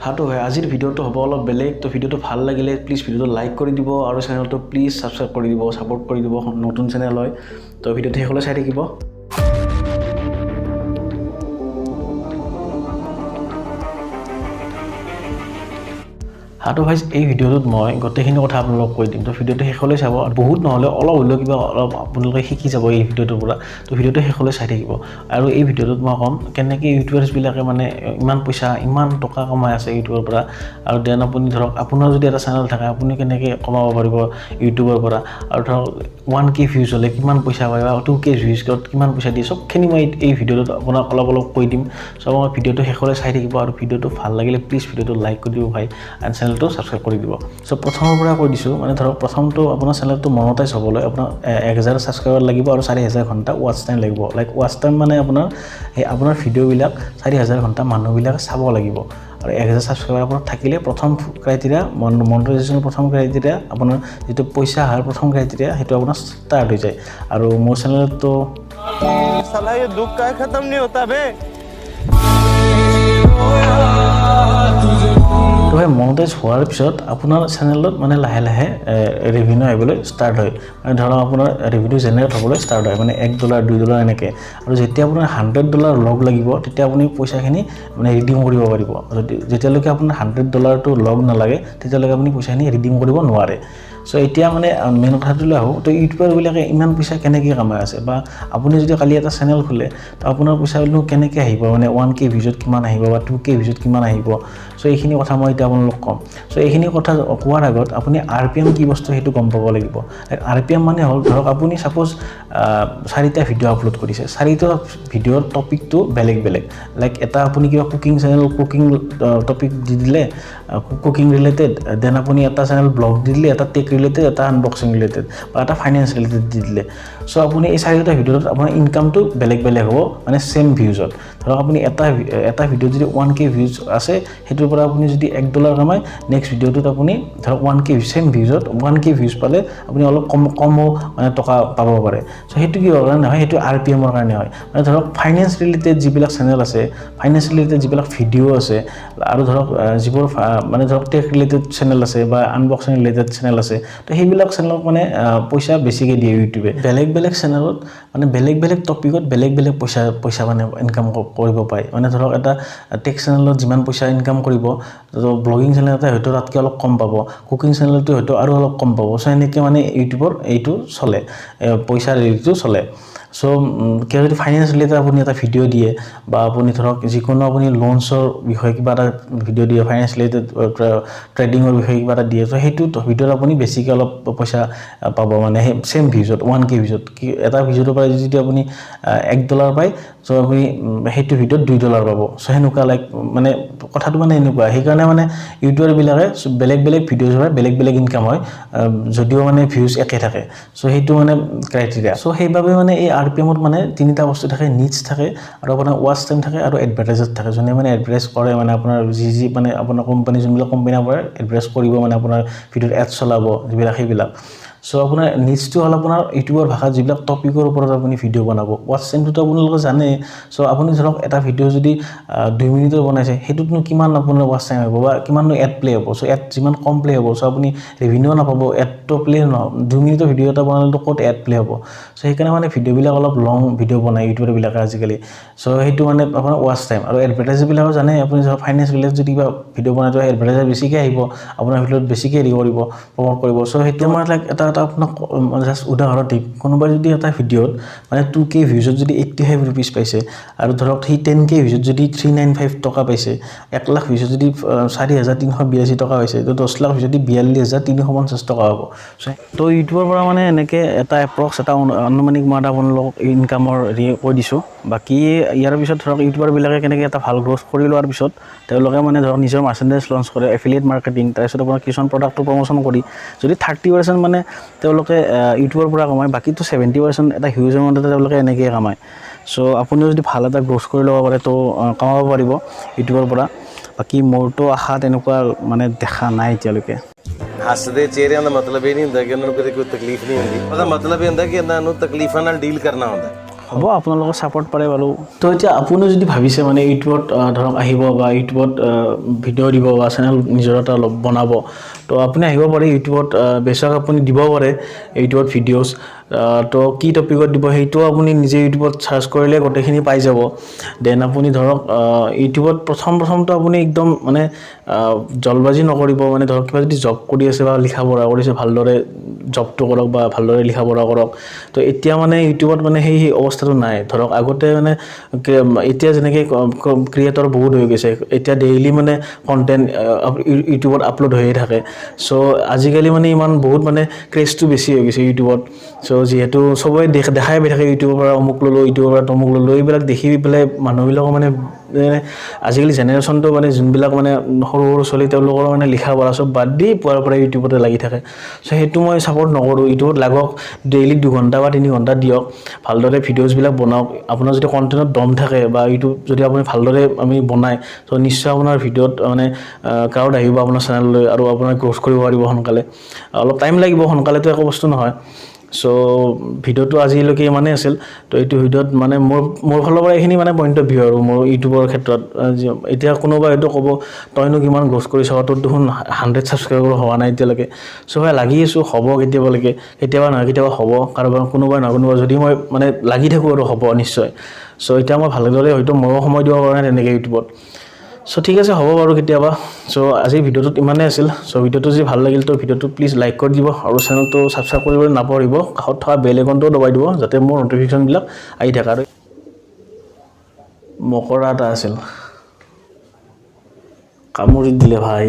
হাতো হয়, আজিৰ ভিডিঅ'টো হ'ব অলপ বেলেগ। তো ভিডিঅ'টো ভাল লাগিলে প্লিজ ভিডিঅ'টো লাইক কৰি দিব আৰু চেনেলটো প্লিজ ছাবস্ক্ৰাইব কৰি দিব, ছাপোৰ্ট কৰি দিব, নতুন চেনেল হয়। তো ভিডিঅ'টো শেষলৈ চাই থাকিব। হাতো ভাই, এই ভিডিঅ'টোত মই গোটেইখিনি কথা আপোনালোকক কৈ দিম। তো ভিডিঅ'টো শেষলৈ চাব, বহুত নহ'লে অলপ হ'লেও কিবা অলপ আপোনালোকে শিকি যাব এই ভিডিঅ'টোৰ পৰা। তো ভিডিঅ'টো শেষলৈ চাই থাকিব। আৰু এই ভিডিঅ'টোত মই ক'ম কেনেকৈ ইউটিউবাৰ্ছবিলাকে মানে ইমান পইচা, ইমান টকা কমাই আছে ইউটিউবৰ পৰা। আৰু then আপুনি ধৰক আপোনাৰ যদি এটা চেনেল থাকে, আপুনি কেনেকৈ কমাব পাৰিব ইউটিউবৰ পৰা। আৰু ধৰক 1K views হ'লে কিমান পইচা পায় বা 2K ভিউজত কিমান পইচা দিয়ে, চবখিনি মই এই ভিডিঅ'টোত আপোনাক অলপ অলপ কৈ দিম। চ' মই ভিডিঅ'টো শেষলৈ চাই থাকিব আৰু ভিডিঅ'টো ভাল লাগিলে প্লিজ ভিডিঅ'টো লাইক কৰি দিব ভাই, এণ্ড চেনেলটো ছাবস্ক্ৰাইব কৰি দিব। চ' প্ৰথমৰ পৰা কৈ দিছোঁ, মানে ধৰক প্ৰথমটো আপোনাৰ চেনেলটো মনিটাইজ হ'বলৈ আপোনাৰ 1000 ছাবস্ক্ৰাইবাৰ লাগিব আৰু 4000 ঘণ্টা ৱাচ টাইম লাগিব। লাইক ৱাচ টাইম মানে আপোনাৰ সেই আপোনাৰ ভিডিঅ'বিলাক 4000 ঘণ্টা মানুহবিলাকে চাব লাগিব। আৰু 1000 ছাবস্ক্ৰাইবাৰ আপোনাৰ থাকিলে প্ৰথম ক্ৰাইটেৰিয়া, মনিটাইজেশ্যনৰ প্ৰথম ক্ৰাইটেৰিয়া, আপোনাৰ যিটো পইচা অহাৰ প্ৰথম ক্ৰাইটেৰিয়া, সেইটো আপোনাৰ ষ্টাৰ্ট হৈ যায়। আৰু মোৰ চেনেলততো साला ये दुख का खत्म नहीं होता बे। তো সেই মনিটাইজ হোৱাৰ পিছত আপোনাৰ চেনেলত মানে লাহে লাহে ৰেভিনিউ আহিবলৈ ষ্টাৰ্ট হয়। মানে ধৰক আপোনাৰ ৰেভিনিউ জেনেৰেট হ'বলৈ ষ্টাৰ্ট হয়, মানে $1, $2 এনেকৈ। আৰু যেতিয়া আপোনাৰ $100 লগ লাগিব, তেতিয়া আপুনি পইচাখিনি মানে ৰিডিম কৰিব পাৰিব। যদি যেতিয়ালৈকে আপোনাৰ $100 লগ নালাগে, তেতিয়ালৈকে আপুনি পইচাখিনি ৰিডিম কৰিব নোৱাৰে। চ' এতিয়া মানে মেইন কথাটোলৈ আহোঁ। তো ইউটিউবাৰবিলাকে ইমান পইচা কেনেকৈ কামাই আছে, বা আপুনি যদি কালি এটা চেনেল খোলে, তো আপোনাৰ পইচানো কেনেকৈ আহিব, মানে 1K ভিউজত কিমান আহিব বা 2K ভিউজত কিমান আহিব। চ' এইখিনি কথা মই এতিয়া আপোনালোকক ক'ম। চ' এইখিনি কথা কোৱাৰ আগত আপুনি আৰ পি এম কি বস্তু সেইটো গম পাব লাগিব। আৰ পি এম মানে হ'ল ধৰক আপুনি ছাপ'জ 4টা ভিডিঅ' আপলোড কৰিছে, 4টা ভিডিঅ'ৰ টপিকটো বেলেগ বেলেগ। লাইক এটা আপুনি কিবা কুকিং চেনেল, কুকিং টপিক দি দিলে, কুকিং ৰিলেটেড, then আপুনি এটা চেনেল ব্লগ দি দিলে, এটা টেক ৰিলেটেড, এটা আনবক্সিং ৰিলেটেড বা এটা ফাইনেন্স ৰিলেটেড দি দিলে। চ' আপুনি এই 4টা ভিডিঅ'ত আপোনাৰ ইনকামটো বেলেগ বেলেগ হ'ব, মানে ছেম ভিউজত। ধৰক আপুনি এটা ভিডিঅ'ত যদি 1K views আছে, সেইটোৰ পৰা আপুনি যদি $1 কামায়, নেক্সট ভিডিঅ'টোত আপুনি ধৰক 1K same ভিউজত 1K views পালে আপুনি অলপ কমো মানে টকা পাব পাৰে। চ' সেইটো কিহৰ কাৰণে হয়, সেইটো আৰ পি এমৰ কাৰণে হয়। মানে ধৰক ফাইনেন্স ৰিলেটেড যিবিলাক চেনেল আছে, ফাইনেন্স ৰিলেটেড যিবিলাক ভিডিঅ' আছে, আৰু ধৰক যিবোৰ মানে ধৰক টেক ৰিলেটেড চেনেল আছে বা আনবক্সিং ৰিলেটেড চেনেল আছে, তো সেইবিলাক চেনেলক মানে পইচা বেছিকৈ দিয়ে ইউটিউবে। বেলেগ বেলেগ চেনেলত মানে বেলেগ বেলেগ টপিকত বেলেগ বেলেগ পইচা মানে ইনকাম কৰিব পায়। মানে ধৰক এটা টেক চেনেলত যিমান পইচা ইনকাম কৰিব, তো ব্লগিং চেনেল এটা হয়তো তাতকৈ অলপ কম পাব, কুকিং চেনেলটো হয়তো আৰু অলপ কম পাব। চ' এনেকৈ মানে ইউটিউবৰ এইটো চলে, পইচাৰ হেৰিটো চলে। চ' কিবা যদি ফাইনেন্স ৰিলেটেড আপুনি এটা ভিডিঅ' দিয়ে, বা আপুনি ধৰক যিকোনো আপুনি লোনছৰ বিষয়ে কিবা এটা ভিডিঅ' দিয়ে, ফাইনেন্স ৰিলেটেড ট্ৰেডিঙৰ বিষয়ে কিবা এটা দিয়ে, চ' সেইটো ভিডিঅ'ত আপুনি বেছিকৈ অলপ পইচা পাব, মানে সেই ছেম ভিউজত 1K ভিউজত কি এটা ভিডিঅ'ৰ পৰা যদি আপুনি $1 পায়, চ' আপুনি সেইটো ভিডিঅ'ত $2 পাব। চ' সেনেকুৱা লাইক মানে কথাটো মানে এনেকুৱা। সেইকাৰণে মানে ইউটিউবাৰবিলাকে বেলেগ বেলেগ ভিডিঅ'ৰ পৰা বেলেগ বেলেগ ইনকাম হয়, যদিও মানে ভিউজ একে থাকে। চ' সেইটো মানে ক্ৰাইটেৰিয়া। চ' সেইবাবে মানে এই আৰ পি এমত মানে 3টা বস্তু থাকে, নিটছ থাকে, আৰু আপোনাৰ ৱাচ টাইম থাকে, আৰু এডভাৰটাইজাৰ থাকে, যোনে মানে এডভাৰটাইজ কৰে, মানে আপোনাৰ যি যি মানে আপোনাৰ কোম্পানী, যোনবিলাক কোম্পানীৰ পৰা এডভাৰটাইজ কৰিব, মানে আপোনাৰ ভিডিঅ'ত এড চলাব যিবিলাক, সেইবিলাক। চ' আপোনাৰ নিটছটো হ'ল আপোনাৰ ইউটিউবৰ ভাষাত যিবিলাক টপিকৰ ওপৰত আপুনি ভিডিঅ' বনাব। ৱাচ টাইমটোতো আপোনালোকে জানে। চ' আপুনি ধৰক এটা ভিডিঅ' যদি 2 মিনিটৰ বনাইছে, সেইটোতনো কিমান আপোনাৰ ৱাচ টাইম আহিব বা কিমাননো এড প্লে' হ'ব। চ' এড যিমান কম প্লে' হ'ব, চ' আপুনি ৰেভিনিউ নাপাব, এডটো প্লে' নহ'ব। 2 মিনিটৰ ভিডিঅ' এটা বনালেতো ক'ত এড প্লে' হ'ব। চ' সেইকাৰণে মানে ভিডিঅ'বিলাক অলপ লং ভিডিঅ' বনায় ইউটিউবাৰবিলাকে আজিকালি। চ' সেইটো মানে আপোনাৰ ৱাচ টাইম। আৰু এডভাৰটাইজাৰবিলাকো জানে, আপুনি ধৰক ফাইনেন্স ৰিলেটেড যদি কিবা ভিডিঅ' বনায়, তো এডভাৰটাইজাৰ বেছিকৈ আহিব, আপোনাৰ ভিডিঅ'ত বেছিকৈ হেৰি কৰিব, প্ৰমোট কৰিব। চ' সেইটো মই লাইক এটা আপোনাক জাষ্ট উদাহৰণ দিম। কোনোবাই যদি এটা ভিডিঅ'ত মানে 2K ভিউজত যদি 85 ৰুপিজ পাইছে, আৰু ধৰক সেই 10K ভিউজত যদি 395 টকা পাইছে, 1 লাখ ভিউজত যদি 4382 টকা পাইছে, তো 10 লাখ ভিউজত যদি 42,350 টকা হ'ব। চ' তো ইউটিউবৰ পৰা মানে এনেকৈ এটা এপ্ৰক্স এটা আনুমানিক মই এটা আপোনালোকক ইনকামৰ হেৰি কৈ দিছোঁ। বাকী ইয়াৰ পিছত ধৰক ইউটিউবাৰবিলাকে কেনেকৈ এটা ভাল গ্ৰ'থ কৰি লোৱাৰ পিছত তেওঁলোকে মানে ধৰক নিজৰ মাৰ্চেণ্ডাইজ লঞ্চ কৰে, এফিলিয়েট মাৰ্কেটিং, তাৰপিছত আপোনাৰ কিছুমান প্ৰডাক্টটো প্ৰমোশ্যন কৰি যদি 30% মানে তেওঁলোকে ইউটিউবৰ পৰা কমায়, বাকীটো 70% এটা হিউজ এমাউণ্ট তেওঁলোকে এনেকৈয়ে কামায়। চ' আপুনিও যদি ভাল এটা গ্ৰ'থ কৰি ল'ব পাৰে, তো কমাব পাৰিব ইউটিউবৰ পৰা। বাকী মোৰতো আশা তেনেকুৱা মানে দেখা নাই এতিয়ালৈকে। ਹੱਸਦੇ ਚਿਹਰਿਆਂ ਦਾ ਮਤਲਬ ਇਹ ਨਹੀਂ ਹੁੰਦਾ ਕਿ ਉਹਨਾਂ ਨੂੰ ਕਦੇ ਕੋਈ ਤਕਲੀਫ ਨਹੀਂ ਹੁੰਦੀ। ਉਹਦਾ ਮਤਲਬ ਇਹ ਹੁੰਦਾ ਕਿ ਇਹਨਾਂ ਨੂੰ ਤਕਲੀਫਾਂ ਨਾਲ ਡੀਲ ਕਰਨਾ ਆਉਂਦਾ। হ'ব, আপোনালোকৰ ছাপৰ্ট পাৰে বাৰু। তো এতিয়া আপুনিও যদি ভাবিছে মানে ইউটিউবত ধৰক আহিব বা ইউটিউবত ভিডিঅ' দিব বা চেনেল নিজৰ এটা অলপ বনাব, তো আপুনি আহিব পাৰে ইউটিউবত। বেছক আপুনি দিব পাৰে ইউটিউবত ভিডিঅ'ছ। তো কি টপিকত দিব সেইটোও আপুনি নিজে ইউটিউবত চাৰ্চ কৰিলে গোটেইখিনি পাই যাব। Then আপুনি ধৰক ইউটিউবত প্ৰথম প্ৰথমটো আপুনি একদম মানে জলবাজি নকৰিব। মানে ধৰক কিবা যদি জব কৰি আছে বা লিখা পঢ়া কৰিছে, ভালদৰে জবটো কৰক বা ভালদৰে লিখা পঢ়া কৰক। তো এতিয়া মানে ইউটিউবত মানে সেই অৱস্থাটো নাই। ধৰক আগতে মানে এতিয়া যেনেকৈ ক্ৰিয়েটৰ বহুত হৈ গৈছে, এতিয়া ডেইলি মানে কণ্টেণ্ট ইউটিউবত আপলোড হৈয়ে থাকে। চ' আজিকালি মানে ইমান বহুত মানে ক্ৰেজটো বেছি হৈ গৈছে ইউটিউবত। চ' যিহেতু চবেই দেখাই পাই থাকে ইউটিউবৰ পৰা অমুক ল'লোঁ, ইউটিউবৰ পৰা তমুক ল'লোঁ, এইবিলাক দেখি পেলাই মানুহবিলাকৰ মানে আজিকালি জেনেৰেশ্যনটো মানে যোনবিলাক মানে সৰু সৰু ছোৱালী, তেওঁলোকৰ মানে লিখা পঢ়া চব বাদ দি পুৱাৰ পৰা ইউটিউবতে লাগি থাকে। চ' সেইটো মই ছাপৰ্ট নকৰোঁ। ইউটিউবত লাগক, ডেইলি 2 ঘণ্টা বা 3 ঘণ্টা দিয়ক, ভালদৰে ভিডিঅ'জবিলাক বনাওক। আপোনাৰ যদি কণ্টেণ্টত দম থাকে বা ইউটিউব যদি আপুনি ভালদৰে আমি বনায়, ত' নিশ্চয় আপোনাৰ ভিডিঅ'ত মানে ক্ৰাউড আহিব আপোনাৰ চেনেললৈ আৰু আপোনাৰ গ্ৰ'থ কৰিব পাৰিব সোনকালে। অলপ টাইম লাগিব, সোনকালেতো একো বস্তু নহয়। চ' ভিডিঅ'টো আজিলৈকে ইমানেই আছিল। তো এইটো ভিডিঅ'ত মানে মোৰ ফালৰ পৰা এইখিনি মানে পইণ্ট অফ ভিউ আৰু মোৰ ইউটিউবৰ ক্ষেত্ৰত। এতিয়া কোনোবাই হয়তো ক'ব, তইনো কিমান গ্ৰ'থ কৰিছ, তোৰ দেখোন 100 ছাবস্ক্ৰাইবাৰ হোৱা নাই এতিয়ালৈকে। চ' ভাই, লাগি আছোঁ, হ'ব কেতিয়াবালৈকে, কেতিয়াবা নহয় কেতিয়াবা হ'ব। কাৰোবাৰ কোনোবা নহয় কোনোবা, যদি মই মানে লাগি থাকোঁ আৰু হ'ব নিশ্চয়। চ' এতিয়া মই ভালদৰে হয়তো ময়ো সময় দিব পৰা নাই তেনেকৈ ইউটিউবত। চ' ঠিক আছে, হ'ব বাৰু কেতিয়াবা। চ' আজিৰ ভিডিঅ'টোত ইমানেই আছিল। চ' ভিডিঅ'টো যদি ভাল লাগিল, তো ভিডিঅ'টো প্লিজ লাইক কৰি দিব আৰু চেনেলটো ছাবস্ক্ৰাইব কৰিবলৈ নাপাহৰিব। কাষত থকা বেল আইকনটোও দবাই দিব, যাতে মোৰ ন'টিফিকেশ্যনবিলাক আহি থাকে। আৰু মকৰা এটা আছিল, কামুৰি দিলে ভাই।